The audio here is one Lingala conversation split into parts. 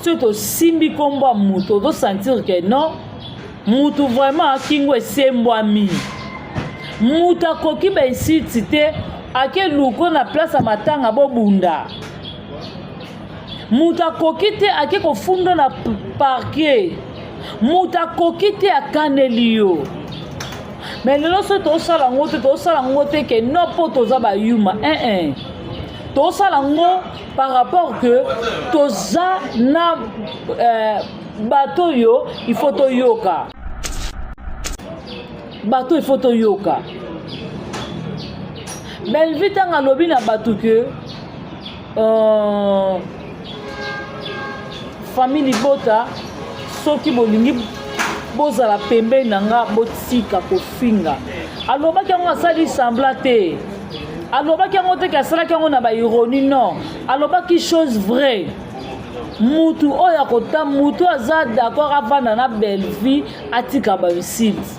Soki tosimbi nkombo ya moto, ozosentir ke non, moto vraiment kingo esembwami. Moto akoki ba insulte te, ake luko na place ya matanga bobunda. Moto akoki te ake kofunda na parquet. Moto akoki te akaneli yo. Mais lelo soki tosala yango te, tosala yango te ke non mpo toza bayuma. Eh eh. Tosala yango par rapport que toza na euh, bato oyo il faut toyoka. Bato il faut toyoka. Bellevue ntango alobi na bato ke euh, famille libota soki bolingi bozala pembeni na nga botika kofinga. Alobaki yango asali semblant te. Alobaki yango te ke asalaki yango na ba ironie, non. Alobaki chose vraie. Mutu oyo akota, mutu aza d'accord avanda na Bellevue atika ba insulte.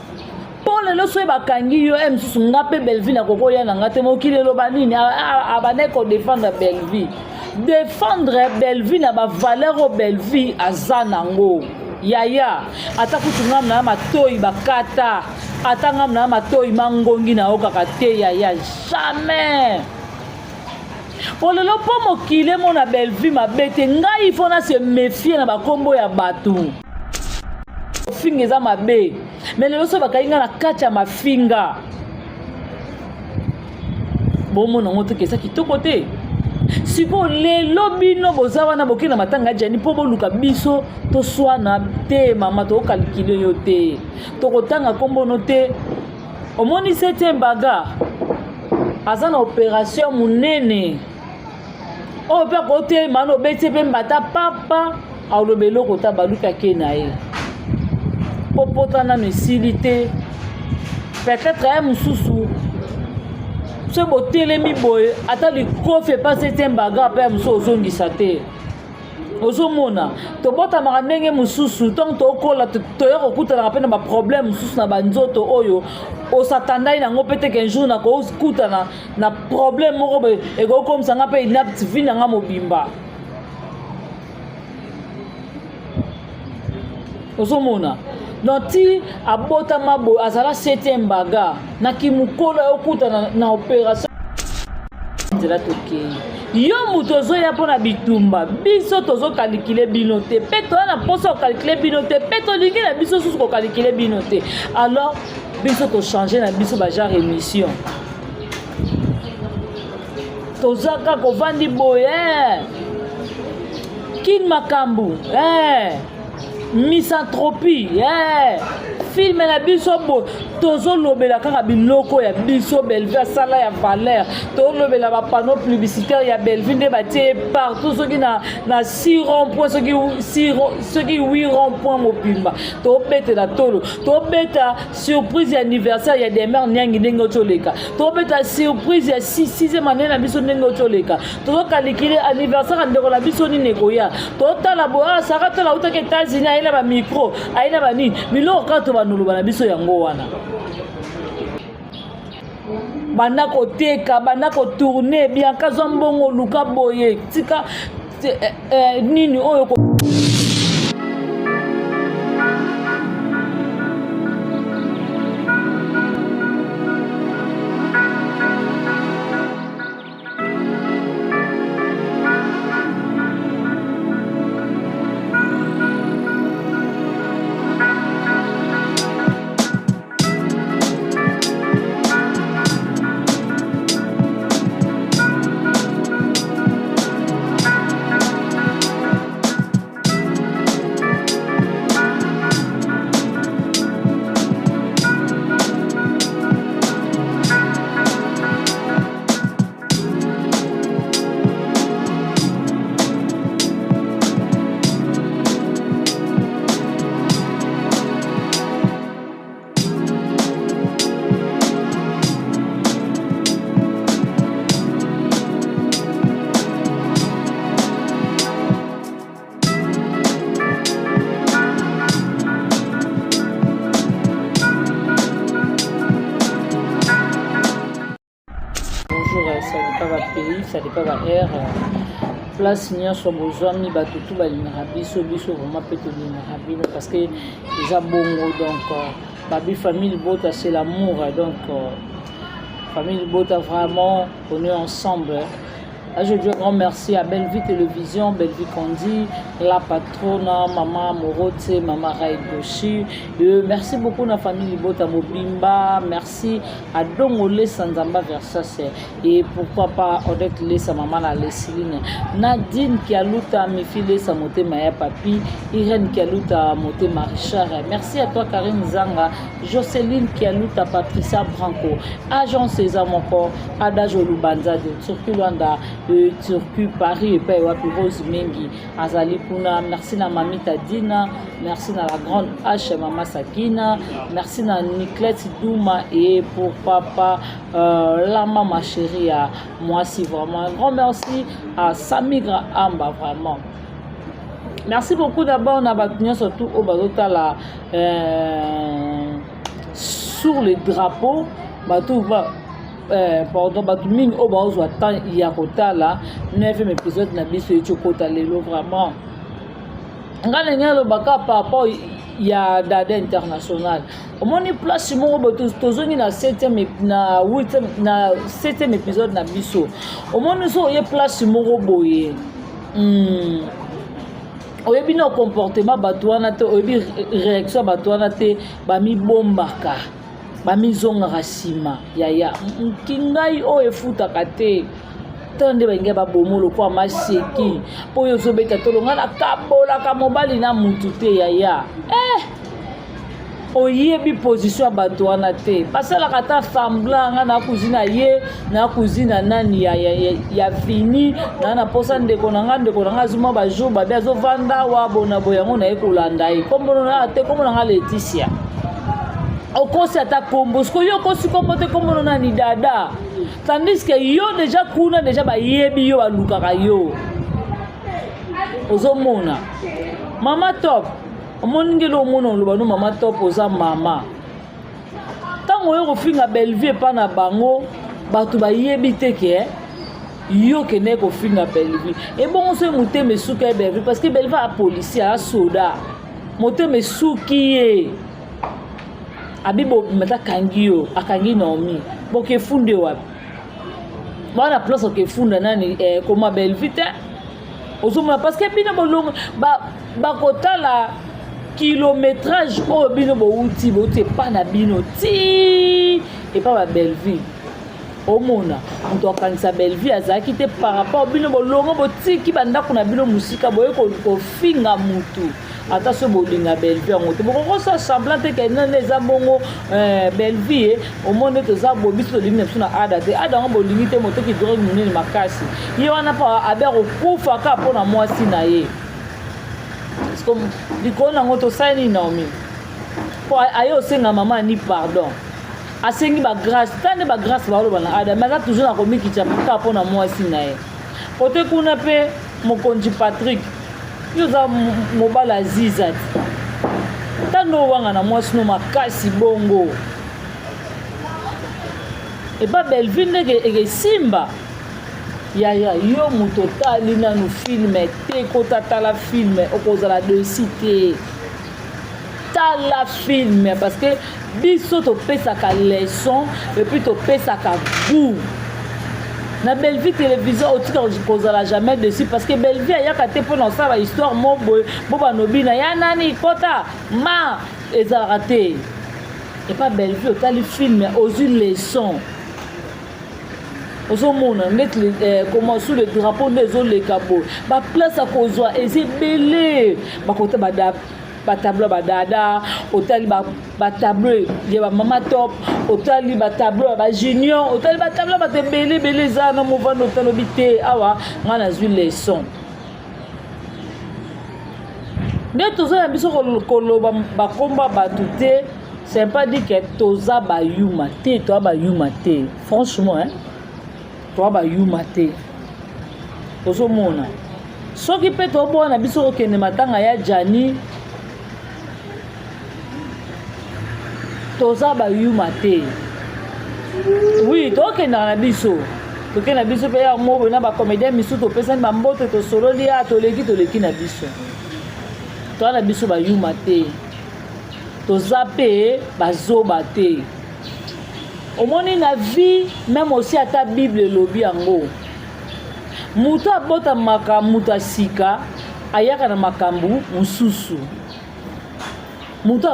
Mpo lelo soki bakangi yo, mosusu nga mpe Bellevue nakoki koya na nga te, mokili eloba nini? Abandaki kodefendre Bellevue. Defendre Bellevue na ba valeur oyo Bellevue aza nango. Yaya, ata kutu nga na matoyi bakata, ata nga na matoyi mangongi na okaka te yaya, jamais. Po lelo mpo mokili emona Bellevue mabe te, ngai il faut na se méfier na bakombo ya bato. Finga eza mabe, mais lelo soki bakangi nga na kati ya mafinga, bomona yango te eza kitoko te. Sikoyo lelo bino boza wana bokei na matanga ya Gianni mpo boluka biso toswana te. Mama, tokokalikile yo te, tokotanga kombono te. Omoni septième bagarre aza na opération monene oyo mpe akotelema wana obeti mpe mbata papa aloba eloko ta baluki ake na ye mpo pota nano esili te. Peut-être ye mosusu soki botelemi boye ata likofi epa septième bagarre mpe ya mosusu ozongisa te. Ozomona tobotamaka ndenge mosusu, ntango tokola toya kokutanaka mpe na baproblème mosusu na banzoto oyo osatandai nango mpe te qu'un jour nakokutana na problème moko boye ekokomisa nga mpe inapte vie na nga mobimba. Ozomona donc ti abotama boye azala septième bagarre na kimokolo ayokutana na opération nzela tokei. Yo moto ozoya mpo na bitumba, biso tozokalikile bino te, mpe toya na mposa kokalikile bino te, mpe tolingi na biso susu kokalikile bino te. Alors biso tochange na biso ba genre émission, toza kaka ovandi boye kin makambo misanthropie filme na biso boye tozolobela kaka biloko ya biso Bellevue asala ya valeur, tozolobela ba panneau publicitaire ya Bellevue nde batie partout, soki na 6 rond point, soki 8 rond point mobimba tobetela tolo, tobeta surprise ya anniversaire ya Demer Nyangi ndenge otoleka, tobeta surprise ya 6e année na biso ndenge otoleka, tozokalikile anniversaire ya ndeko na biso nini ekoya, totala boye saka tola utaki États-Unis aye na bamicro aye na banini biloko kaka tobanoloba na biso yango wana. Banda koteka, banda kotourne, Bianca zwa mbongo luka boye, tika nini oyo. Bonjour, ça dépend ba pays, ça dépend ba heure. Place nyonso bozwami, bato tu balingaka biso, biso vraiment mpe tolingaka bino parce que eza bongo. Donc babi famille libota, c'est l'amour. Donc famille libota, vraiment on est ensemble. Là, je dis un grand merci à Bellevue Télévision, Bellevue Kandi, la patrona, Maman Morote, Maman Ray Doshi. Merci beaucoup à la famille Libota Mobimba. Merci à Dongole Sanzamba Versace. Et pourquoi pas Odette Lesa, Maman la Lesline. Nadine Kialuta, Mifi Lesa Motema ya Papi. Irène Kialuta Motema Richard. Merci à toi Karine Zanga, Jocelyne Kialuta, Patricia Branco, Agent César Moko, Adage Olubanza de Turquie Luanda, Turquie Paris, epai wapi Rose Mengi azali kuna. Merci na Mamita Dina, merci na la grande H Mama Sakina, merci na Niclette Douma et pour papa Lama ma chérie à moi si vraiment. Un grand merci à Samigra Amba vraiment. Merci beaucoup d'abord na bato nyonso tu oyo bazotala sur le drapeau, bato pardon, bato mingi oyo bazozwa temps ya kotala 9e épisode na biso eti okota lelo. Vraiment ngai ndenge alobaka par rapport ya Dada International, omoni place moko boye, tozongi na 7e, na 8e, na 7e épisode na biso. Omoni so oye place moko boye, oyebi na comportement bato wana te, oyebi réaction ya bato wana te, bamibombaka, bamizongaka nsima. Yaya nkingai oyo efutaka te, tala nde balingi baboma lokwa maseki mpo oyo ozobeta tolo. Ngai nakabolaka mobali na mutu te, yaya. Oyebi position ya bato wana te, basalaka ata semblant. Nga na cousine ye, na cousine nani ya Vini na posa ndeko na nga, ndeko na nga azwi mwa bajour babi azovanda awa bona boye, yango naye kolanda ye. Kombo na te, kombo na nga Leticia. Okosi ata kombo, sikoyo yo okosi kombo te, kombo no nani? Dada. Tandis que yo déjà kuna déjà bayebi yo, balukaka yo. Ozomona Mama Top, omoni ngeli, omona oloba no Mama Top, oza mama. Ntango oyo kofinga Bellevue epa na bango, bato bayebi te ke yo kende kofinga Bellevue. Ebongo soki motema esuki ya Bellevue, parce que Bellevue aza policier, aza soda, motema esuki ye, abi bobima ta, akangi yo, akangi Naomi, bokefunde wapi? Wana place okefunda nani? Koma Bellevue te, ozomona, parce que bino bolongo bakotala kilométrage oyo bino bouti, bouti epa na bino ti epa babellevue. Omona moto akanisa Bellevue azalaki te par rapport bino bolongo, botiki bandako na bino mosika, boye kofinga mutu. Ata so bolinga Bellevue yango te, bokokosa semblant te ke nene eza bongo. Bellevue, omoni nde toza bo, biso tolingi na biso na Ada te. Ada yango bolingi te, motoki drogue monene makasi ye wana mpo abe akokufa kaka mpo na mwasi na ye. Likolo nango tosali nini? Naomi mpo aye osenga mama ani pardon, asengi bagrâce, ta nde bagrâce baoloba na Ada, mais aza toujours na komikitisa kaka mpo na mwasi na ye. Kote kuna mpe mokonzi Patrik, yo oza mobali Aziza ti ntando owanga na mwasi no makasi bongo epa Bellevue, ndenge ekesimba. Yaya, yo moto otali nanu film te, kota tala film, okozala déçu te. Tala film parce que biso topesaka leçon et puis topesaka goût na Bellevue Télévision. Otika kozala jamais déçu parce que Bellevue ayaka te mpona kosala bahistoire mo boye bo banobi na ya nani kota ma ezalaka te epa Bellevue. Otali film, ozwi leçon. Ozomona neti comment sous le drapeau nde ezoleka boye, baplace ya kozwa eza ebele. Bakota batableau ya badada, otali batableau ya bamama Top, otali batableau ya bajunior, otali batableau ya bato ebele ebele. Eza na movanda, otalobi te awa ngai nazwi leçon. Nde toza na biso koloba bakomba bato te, c'est pas dit que toza bayuma te. Toza bayuma te, franchement, hein? Toza bayuma te. Ozomona soki mpe toboya na biso kokende matanga ya Jani, toza bayuma te. Oui, tokendaka na biso. Toke na biso mpe ya mobo na bacomédien misusu, topesani bambote, tosololi ya toleki, toleki na biso. Toza na biso bayuma te, toza mpe bazoba te. Omoni na vie même aussi, ata Bible elobi yango, moto abotamaka moto ya sika ayaka na makambo mosusu. Moto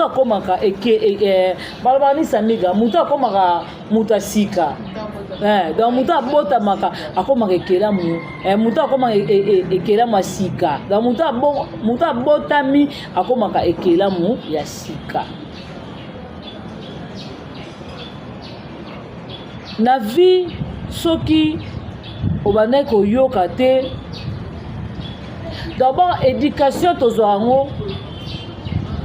akomaka eke balobaka ni samiga, moto akomaka moto ya sika. Donc moto abotamaka akomaka ekelamu, moto akomaka ekelamu ya sika. Donc moto abotami akomaka ekelamu ya sika. Na vie, soki obandaki koyoka te, d'abord éducation tozwa yango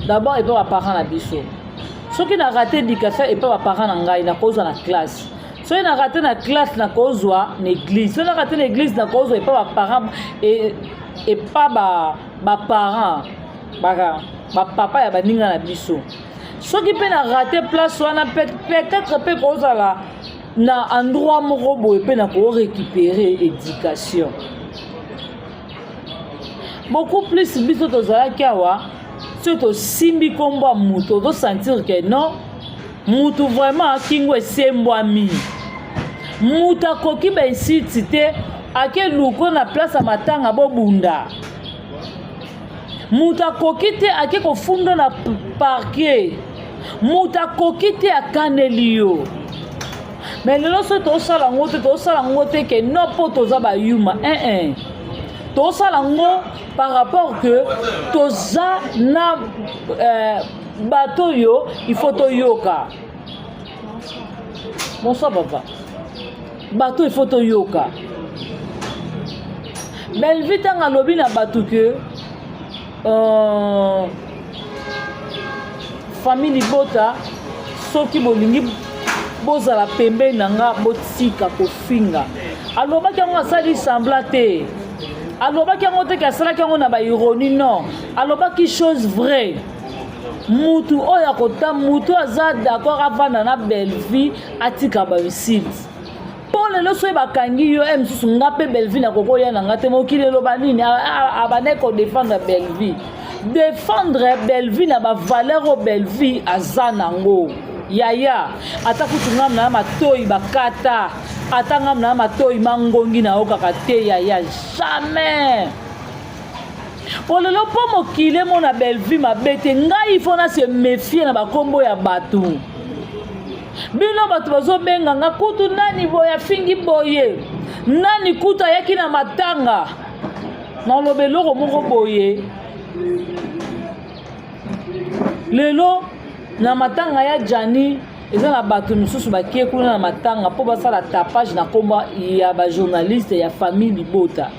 d'abord epa baparent na biso. Soki na raté éducation epa baparent na ngai, nakozwa na classe. Soki na raté na classe, nakozwa na église. Soki na raté na église, nakozwa epa baparent, epa baparent, bapapa ya baninga na biso. Soki mpe na raté place wana, peut-être mpe kozala na endroit moko boye mpe na korécupérer éducation beaucoup plus. Biso tozalaki awa, soki tosimbi nkombo ya moto, ozosentir ke non, mutu vraiment kingo esembwami, mutu akoki bainsulte te. Ake luko na place ya matanga, bobunda, moto akoki te. Ake kofunda na parquet, moto akoki te, akaneli yo. Mais lelo soki tosala yango te, tosala yango te ke non, mpo toza bayuma 1 tosala yango par rapport que toza na bato oyo il faut toyoka. Bonsoir papa. Bato il faut toyoka. Belvi ntango alobi na bato ke famille libota, soki bolingi bozala pembeni na nga, botika kofinga. Alobaki yango, asali semblant te. Alobaki yango te ke asalaki yango na baironie, non, alobaki chose vraie. Mutu oyo akota, mutu aza d'accord avanda na Bellevie, atika bainsulte. Mpo lelo soki bakangi yo, e mosusu nga mpe Bellevie nakokoya na nga te. Mokili eloba nini? Abandaki kodéfendre Bellevie, défendre Bellevie na bavaleur oyo Bellevie aza nango. Yaya, ata kutu ngam na matoi bakata, ata ngam na matoi mangongi nayokaka te. Yaya, jamais. Po lelo, mpo mokili emona Bellevue mabe te, ngai ifo na se méfie na bakombo ya bato. Bino bato bazobenga nga kutu nani boye, afingi boye, nani kutu ayaki na matanga, naloba eloko moko boye. Lelo na matanga ya Jani, eza na bato mosusu bakie kuna na matanga mpo basala tapage na nkombo ya bajournaliste ya famille libota.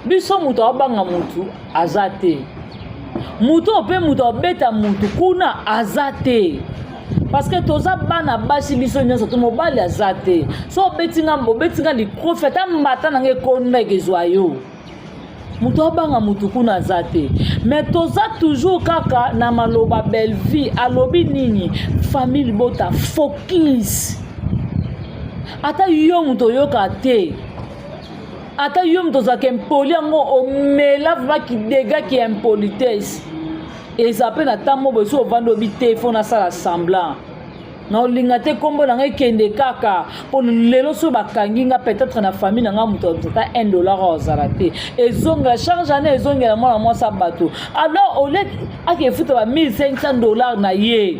Biso moto aobanga motu aza te, motu oyo mpe moto abeta motu kuna aza te, parce que toza bana basi biso nyonso to mobali aza te. So obeti nga, obeti nga likofi, ata mbata na nga ekonda, ekezwa yo. Moto abanga motu kuna aza te. Mais toza toujours kaka na maloba. Bellevie alobi nini? Famille libota focus. Ata yo moto oyoka te, ata yo moto ozalaka impoli, yango omela vraiment kidega ki impolitesse eza mpe na ntango boye. So ovandi, obi te, fo nasala semblant na olinga te nkombo na ngai ekende kaka. Mpo lelo soki bakangi nga, peut-être na famille na nga moto ata 1 dollar ozala te. Ezongela charge ane, ezongela mwana mwasi ya bato. Alors au lieu ake efuta ba 1500 $ na ye,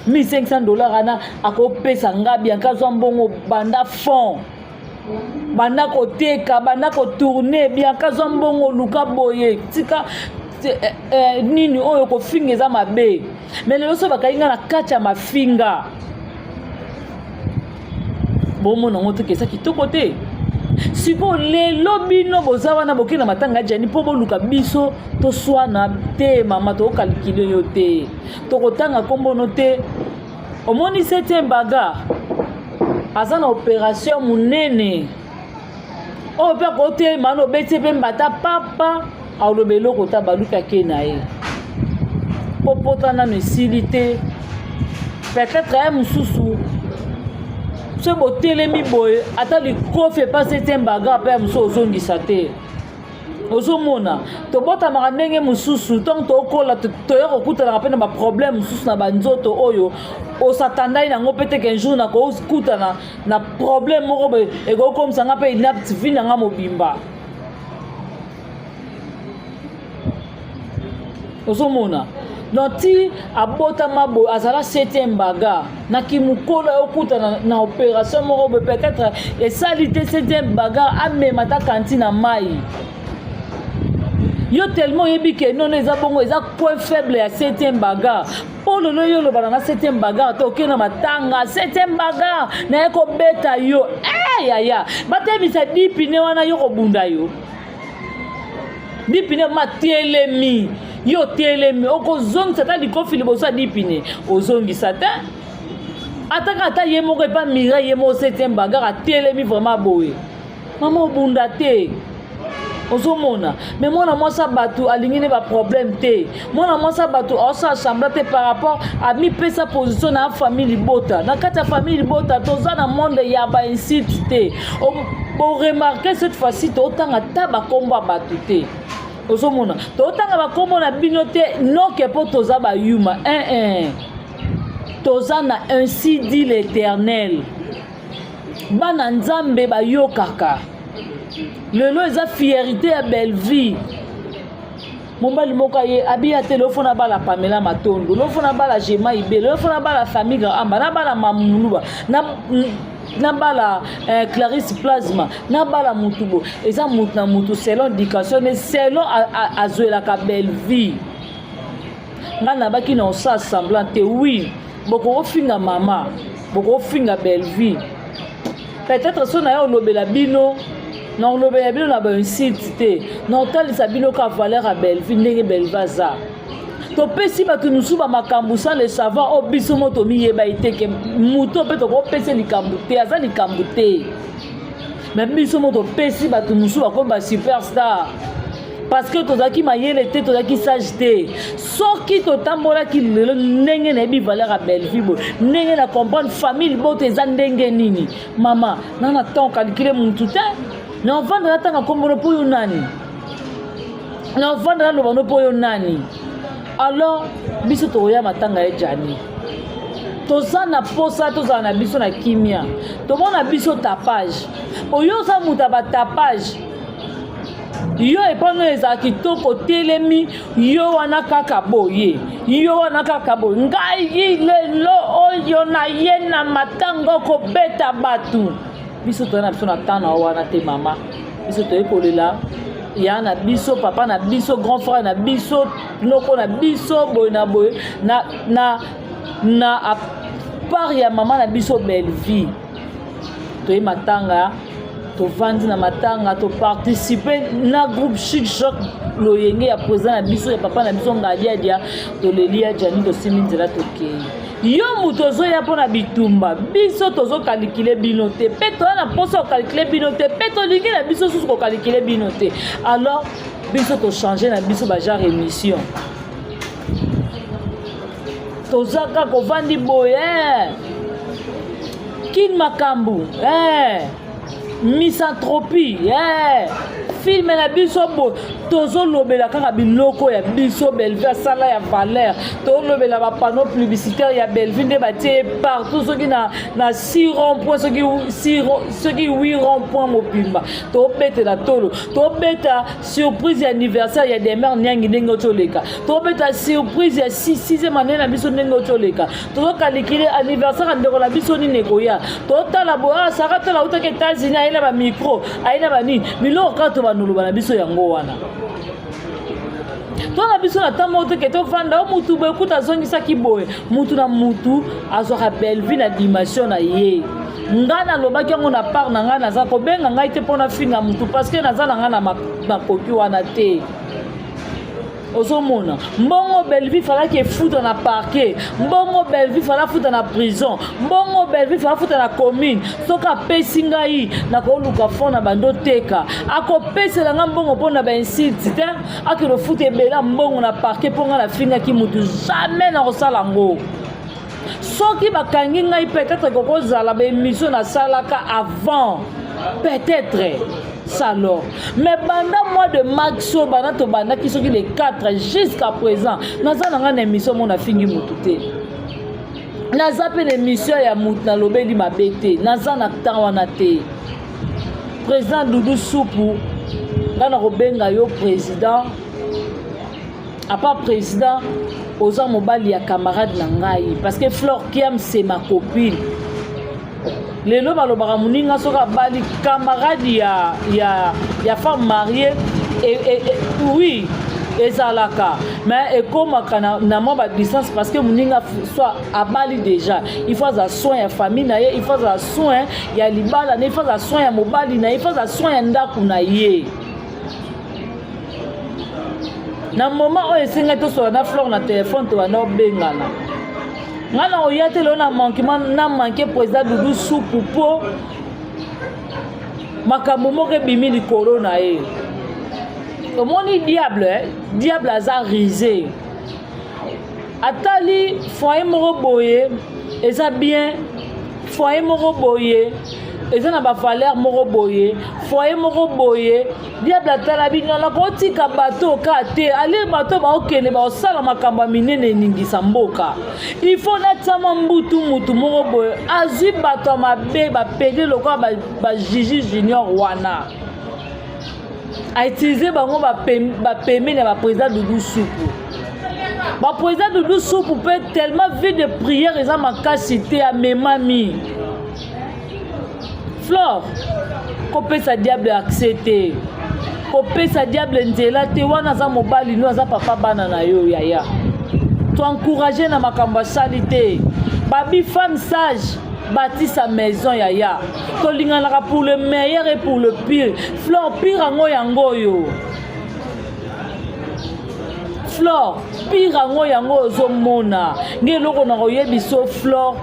1500 $ wana akopesa nga Bianka, azwa mbongo, banda fond, banda koteka, banda kotourner. Bianka azwa mbongo, luka boye, tika nini oyo kofinga eza mabe. Mais lelo so bakangi nga na kati ya mafinga, bomona yango toke eza kitoko te. Sikoyo lelo bino boza wana, bokei na matanga ya Jani mpo boluka biso toswana te. Mama, tokokalikile yo te, tokotanga nkombono te. Omoni septième bagarre aza na opération monene oyo mpe akotelema wana, obeti mpe mbata papa, aloba eloko ta baluki, ake na ye mpo pota nano esili te. Peut-être ye mosusu. Soki botelemi boye, ata likofi epasi ete mbaga mpe ya mosusu ozongisa te. Ozomona, tobotamaka ndenge mosusu, ntango tokola toya kokutanaka mpe na baproblème mosusu na banzoto oyo osatandai nango mpe te qu'un jour nakokutana na problème moko boye ekokomisa nga mpe inapte vie na nga mobimba. Ozomona, donc ti abotama boye azala septième bagarre na kimokolo ayokutana na opération moko boye, peut-être esali te septième bagarre amema ata kanti na mai. Yo tellement oyebi ke nono eza bongo, eza point faible ya septième bagarre. Mpo lelo yo olobana na septième bagarre te, okei na matanga septième bagarre naye kobeta yo. Eh, yaya batebisa dipine wana, yo kobunda yo dipine matelemi, yo telemi okozongisa ata likofi liboso ya dipine, ozongisa te. Ataka ata ye moko epa Mireille, ye moko septième bagarre atelemi vraiment boye, mama obunda te. Ozomona, mais mwana mwasi ya bato alingi ne baproblème te, mwana mwasi ya bato aosala semblant te par rapport amipesa position na famille libota. Na kati ya famille libota toza na monde ya bainsulte te. Boremarquer, cette fois-ci totanga ta bakombo ya bato te. Ozomona, totanga bakombo na bino te, noke mpo toza bayuma 1 toza na ainsi dit l'Éternel. Bana Nzambe bayokaka. Lelo eza fierté ya Bellevie. Mobali moko aye abiya te, lelo fo nabala Pamela Matondo, lelo fo nabala Jema Ibe, lelo fo nabala Famille Amba, nabala Mamuluba, nabala Clarisse Plasma, nabala mutu bo eza mutu na mutu selon éducation ne selon azwelaka Bellevie. Ngai nabaki na osala semblant te. Oui, bokokofinga mama, bokofinga Bellevie, peut-être so na ye olobela bino, na olobela bino na bainsulte te, na otalisa bino ka valeur ya Bellevie, ndenge Bellevie aza. Topesi bato mosusu bamakambo sans le savoir. Oyo biso mo tomiyeba ye te ke moto mpe tokopesa likambo te, aza likambo te. Mais biso mo topesi bato mosusu bakomi basuperstar parce que tozalaki mayele te, tozalaki sage te. Soki totambolaki lelo ndenge nayebi valeur ya Bellevue boye, ndenge na comprendre famille liboto eza ndenge nini, mama na na temps calcule mutu te, na ovanda natanga kombono mpo yo nani, na ovanda naloba no mpo yo nani. Alors biso tokoya matanga ya Jani, toza na posa tozala na biso na kimia, tomona biso tapage. Oyo oza moto ya batapage, yo epano ezala kitoko, telemi yo wana kaka boye, yo wana kaka boye. Ngai lelo oyo naye na matanga kobeta bato, biso toza na biso na temps na wana te. Mama, biso toye kolela ya na biso papa na biso, grand frère na biso, noko na biso, boye na boye na part ya mama na biso Bellevie. Toye matanga, tovandi na matanga, toparticipe na groupe Chic Choc Loyenge ya président na biso, ya papa na biso Ngadiadia. Toleli ya Jani, tosimbi nzela, tokei. Yo moto ozoya mpo na bitumba, biso tozokalikile bino te, mpe toya na mposa kokalikile bino te, mpe tolingi na biso susu kokalikile bino te. Alors biso tochange na biso bagenre émission, toza kaka ovandi boye kini makambo misanthropie, film na biso boye, tozolobela kaka biloko ya biso Bellevue asala ya valeur. Tozolobela bapanneau publicitaire ya Bellevue nde batie partout, soki na 6 rond point, soki 8 rond point mobimba. Tobetela tolo, tobeta surprise ya anniversaire ya Demer Niangi ndenge oti oleka, tobeta surprise ya 6e année na biso ndenge oti oleka, tozokalikile anniversaire ya ndeko na biso nini ekoya. Totala boye, asaka tola autaki États-Unis, aye na bamicro, aye na banini, biloko kaka tobanoloba na biso yango wana. To na biso na ntango moko toke tovanda o mutu boye, kuta azongisaki boye. Mutu na mutu azwaka Bellevue na dimension na ye. Ngai nalobaki yango na part na ngai, naza kobenga ngai te mpona finga mutu parce que naza na ngai na makoki wana te. Ozomona, mbongo Bellevue falaki efuta na parquet, mbongo Bellevue fala futa na prison, mbongo Bellevue fala futa na commune. Soki apesi ngai, nakoluka fond na bando teka, akopesela ngai mbongo mpo na bainsulte te. Akende ofuta ebele ya mbongo na parquet mpo ngai nafingaki mutu, jamais nakosala yango. Soki bakangi ngai, peut-être kokozala baémission nasalaka avant, peut-être ça alors. Mais banda mois de mars oyo, banda tobandaki soki le 4 jusqu'à présent, naza na ngai na émission mo nafingi motu te, naza mpe na émission ya motu nalobeli mabe te, naza na temps wana te. Président Dudu Supu, ngai na kobenga yo président apa. Président, oza mobali ya camarade na ngai, parce que Flore Kiam, c'est ma copine. Lelo balobaka moninga soki abali camarade ya femme mariée et oui, ezalaka, mais ekomaka na mwa badistance, parce que moninga soit abali déjà, il faut azala soin ya famille na ye, il faut azala soin ya libala na ye, il faut azala soin ya mobali na ye, il faut azala soin ya ndako na ye. Na moment oyo esengaki tosola na Flore na telefone, tobanda obengana ngai na oya te. Lelo na manquement, na manque président Dudu Supu, mpo makambo moko ebimi likolo na ye. Omoni diable, eh? Diable aza rusé. Atali foyer moko boye eza bien, foyer moko boye eza na bavaleur moko boye, foyer moko boye. Diable atala bino, nakotika bato ka te. Ale bato baokende, baosala makambo ya minene, eningisa mboka. Il faut natiama mbutu mutu moko boye azwi bato ya mabe, bapede lokola baJiji Junior wana, autiliser bango bapembeni ya baprésident Dudu Supu. Baprésident Dudu Supu mpe, tellement vie de prière eza makasi te, amemami. Flore, kopesa diable accès te, kopesa diable nzela te. Wana aza mobali no, aza papa bana na yo. Yaya, toencourage na makambo asali te. Babi femme sage bâtit sa maison. Yaya, tolinganaka pour le meilleur et pour le pire. Flore, pire yango yango oyo. Flore, pire yango yango ozomona nge. Eloko na koyebiso, Flore,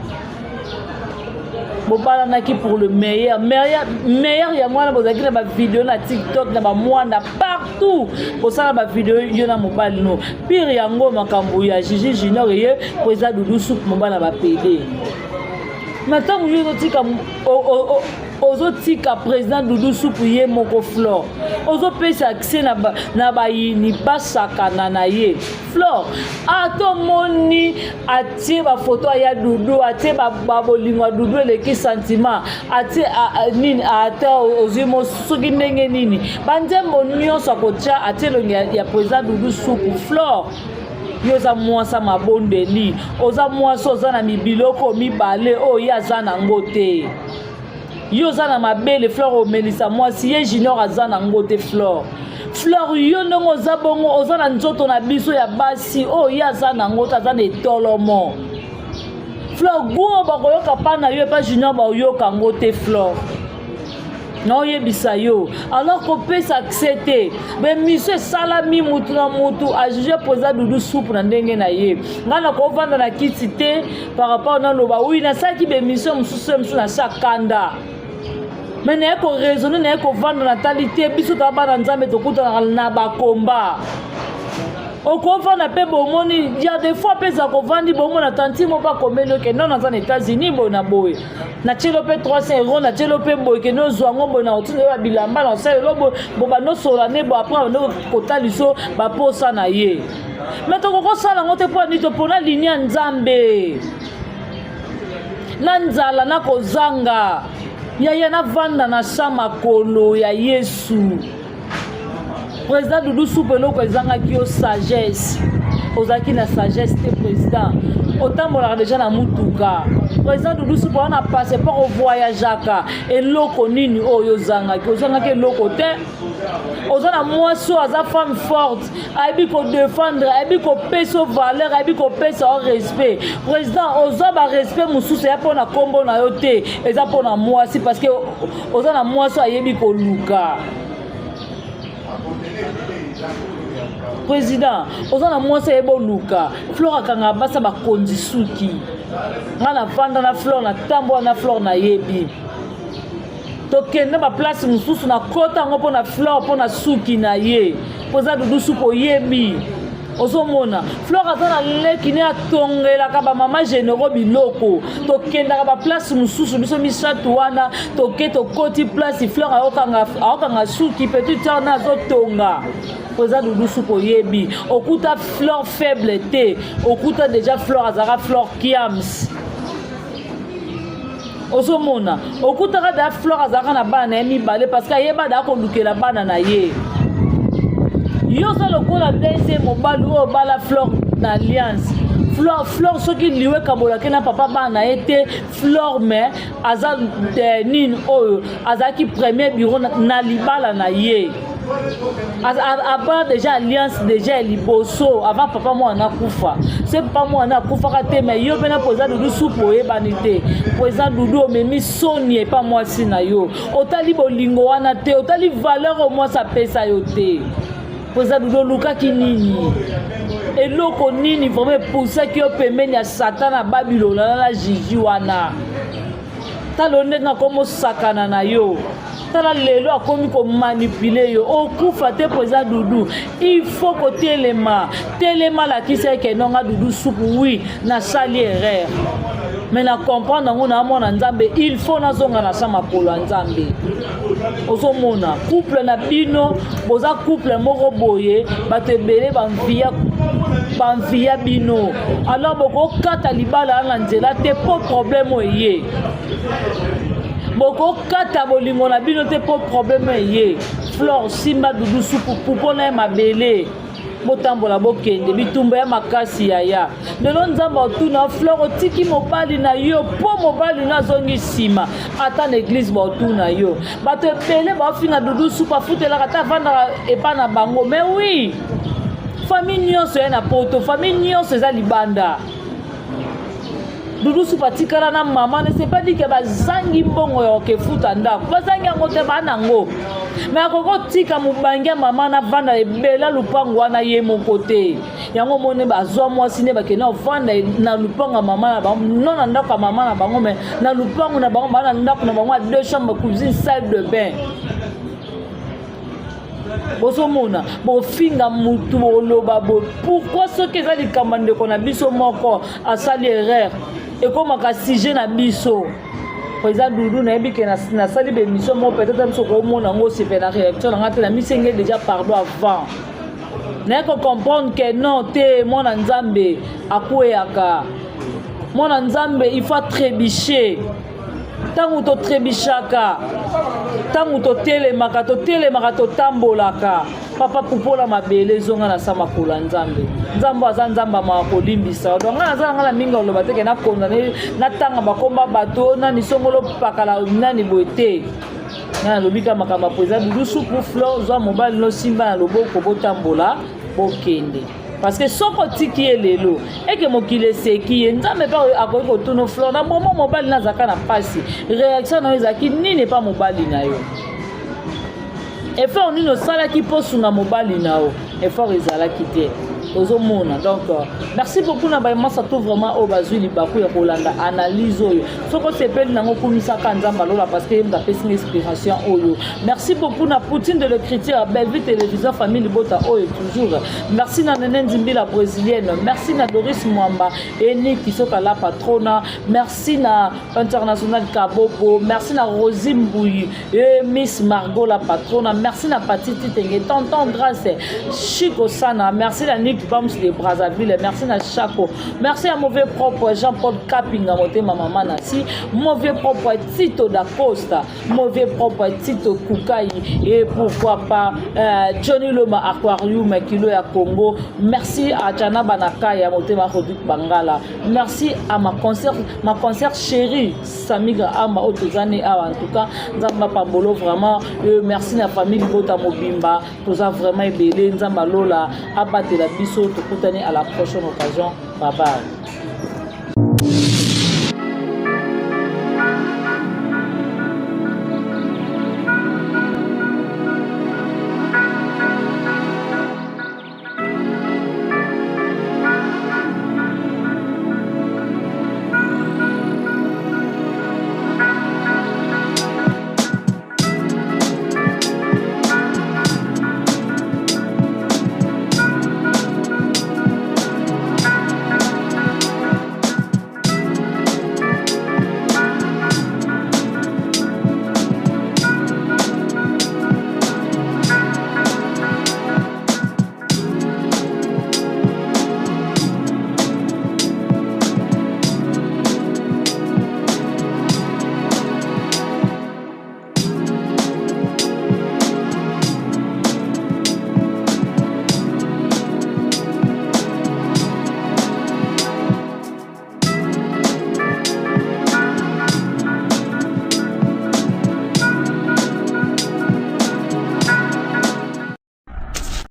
bobalanaki pour le meilleur, meilleur, meilleur. Yango wana bozalaki na bavideo na TikTok, na bamwanda partout, bosala bavideo yo na mobali no. Pire yango makambo ya Jiji Junior eye po eza Dudu Supu, mobali na bapede. Na ntango yo ozotika, ozotika président Dudu Supu ye moko, Flore, ozopesa accès na bayini basakana na ye. Flore, ata omoni atie bafoto aya Dudu, atie babolingo ya Dudu eleki sentiment, atie nini, ata ozwi mo soki ndenge nini, banzembo nyonso akotia, atie elongi ya président Dudu Supu. Flore, yo oza mwasi mabondeli, oza mwasi oza na mibiloko mibale oyo ye aza nango te. Yo oza na mabele, Flore, omelisa mwasi, ye Junior aza nango te. Flore, Flore, yo ndenge oza bongo, oza na nzoto na biso ya basi oyo ye aza nango te, aza na etolomo. Flore, guo bakoyoka mpa na yo, epa Junior bakoyoka yango te. Flore, naoyebisa yo, alors kopesa accès te. Bemiso esalami, mutu na mutu ajuge président Dudu Supu na ndenge na ye. Ngai nakovanda na kiti te par rapport naloba wi nasalaki bemission mosusu mosusu na sa kanda, me naye koraisonner, naye kovanda, natali te. Biso toa bana Nzambe, tokutanaka na bakomba. Okovanda mpe bomoni ya des fois mpe eza kovandi, bomona tanti moko akomeli, okende naza na États-Unis boye na boye, natielo mpe 300 euro, natielo mpe boye, kende ozwa yango boye, na otinda yo babilamba, na osalelo boye, bo bandosola ne bo. Après bando kotaliso baposa na ye, me tokokosala yango te. Mpo ani topona ligne ya Nzambe na nzala na kozanga. Yaya, navanda na sa makolo ya Yesu. Président Dudu Supu, eloko ezangaki yo sagesse. Ozalaki na sagesse te. Président, otambolaka deja na mutuka. Président Dudu Supu, wana passeport, ovoyageaka. Eloko nini oyo ozangaki? Ozangaki eloko te. Oza na mwasi oyo aza femme forte, ayebi kodefendre, ayebi kopesa valeur, ayebi kopesa yo respect. Président, oza barespect mosusu eya mpo na nkombo na yo te, eza mpo na mwasi, parce que oza na mwasi oyo ayebi koluka. Président, oza na mwasi ayebi oluka. Flore akangaka basa bakonzi suki. Ngai navanda na Flore, natambola na Flore, nayebi tokende baplace mosusu, nakota yango mpo na Flore, mpo na suki na ye. Mpo eza Dudu Supu, oyebi. Ozomona Flore aza na leki ne atongelaka bamama généraux biloko. Tokendaka baplace mosusu biso misato wana, toke tokoti place, Flore aokanga suki, petite sœur na azotonga. Po eza Dudu Supu, oyebi, okuta Flore faible te, okuta déjà Flore azalaka Flore Kiams. Ozomona, okutaka da Flore azalaka na bana na ye mibale, parce que ayeba da kolukela bana na ye. Yo oza lokola deuxième mobali oyo obala Flore na alliance. Flore soki liwe ekabolaki na papa bana na ye te, Flore mais aza nini oyo azalaki premier bureau na libala na ye. Abala déjà alliance déjà ya liboso avant papa mwana akufa. Se papa mwana akufaka te, mais yo mpena mpo eza Dudu Supu, oyebani te. Mpo eza Dudu, omemi soni epa mwasi na yo. Otali bolingo wana te, otali valeur oyo mwasi apesa yo te. Mpo eza Dudu, olukaki nini? Eloko nini vraiment epusaki yo pembeni ya Satan na Babilona na Jiji wana? Tala ndenge akomosakana na yo. Tala lelo akomi komanipuler yo. Okufa te. Mpo eza Dudu, il faut kotelema. Telema, lakisa eke nonga Dudu Supu, oui, nasali erreur, mais na comprendre yango na mwana Nzambe, il faut nazonga na sa makolo ya Nzambe. Ozomona couple na bino, boza couple moko boye, bato ebele bamvia bamvia bino. Alors bokokata libala na nzela te mpo problème oyo eye. Bokokata bolingo na bino te mpo problème eye. Flore, simba Dudu Supu, pupo na ye mabele, botambola, bokende. Bitumba ya makasi yaya. Lelo Nzambe otuna Flore, otiki mobali na yo mpo mobali no azongi nsima. Ata na église baotuna yo. Bato ebele baofinga Dudu Supu, afutelaka ata avandaka epa na bango. Mais oui, famille nyonso ya na poto, famille nyonso eza libanda. Dudu Supu atikala na mama ne, c'est pas dit que bazangi mbongo ya kokefuta ndako. Bazangi yango te, baa nango, mais akoki kotika mobangi ya mama navanda ebele lupango wana ye moko te. Yango omoni bazwa mwasi nde bakende ovanda na lupango ya mama na bango, non na ndako ya mama na bango, mais na lupango na bango. Baa na ndako na bango ya deux chambres, cuisine, salle de bain. Bozomona, bofinga mutu, boloba boye. Pourquoi soki eza likambo ya ndeko na biso moko asali erreur, ekomaka sujet na biso? Po eza Dudu, nayebi ke nasali baémission moko, peut-être biso komona yango, osepela na réaction na nga te. Na misenge déjà pardon avant naye kocomprendre ke non te, mwana Nzambe akweyaka, mwana Nzambe il faut trébucher. Ntango totrébuchaka, ntango totelemaka, totelemaka, totambolaka. Papa, pupola mabele, ezonga na sa makolo ya Nzambe. Nzambe aza Nzambe amaka kolimbisa. Donc ngai naza na ngai na mingi oloba teke nakondane, natanga bakomba bato nani songolo pakala nani boye te. Ngai nalobi ka makambo po eza Dudu Supu. Flore, zwa mobali nosimba na loboko, botambola, bokende, parce que soki otiki ye lelo eke mokili eseki ye, Nzambe mpe akoki kotuna Flore na momo mobali nazalaka na mpasi, réaction na yo ezalaki nini epa mobali na yo? Effort nini osalaki mpo osunga mobali na yo? Effort ezalaki te, ozomona. Donc merci beaucoup na bayemasa to vraiment oyo bazwi libaku ya kolanda analyse oyo. Soki osepeli nango, okumisaka Nzambe alola, parce que ye moto apesi nga inspiration oyo. Merci beaucoup na Poutine de l'écriture, Bellevue Télévision, famille libota oyo toujours. Merci na Nene Nzimbila brésilienne, merci na Doris Mwamba Eni Kisoka la patrona, merci na International Kabobo, merci na Rosie Mbuyi et Miss Margot la patrona, merci na Pati Titenge, Tonton Grâce Chico Sana, merci na Nick Bams de Brazzaville, merci na Chaco, merci à mauvais propre Jean-Paul Kapinga Motema Mama Nasi, mauvais propre Tito da Costa, mauvais propre Tito Kukai et pourquoi pas Johnny Loma Aquarium Kilo ya Congo. Merci à Chana Banakaya Motema Rodrigue Bangala, merci à ma concert chérie Samiga Amba oyo tozani awa. En tout cas Nzambe apambolo vraiment. Merci na famille libota mobimba, toza vraiment ebele. Nzambe alola abatela biso. Tokutani à la prochaine occasion, bye bye.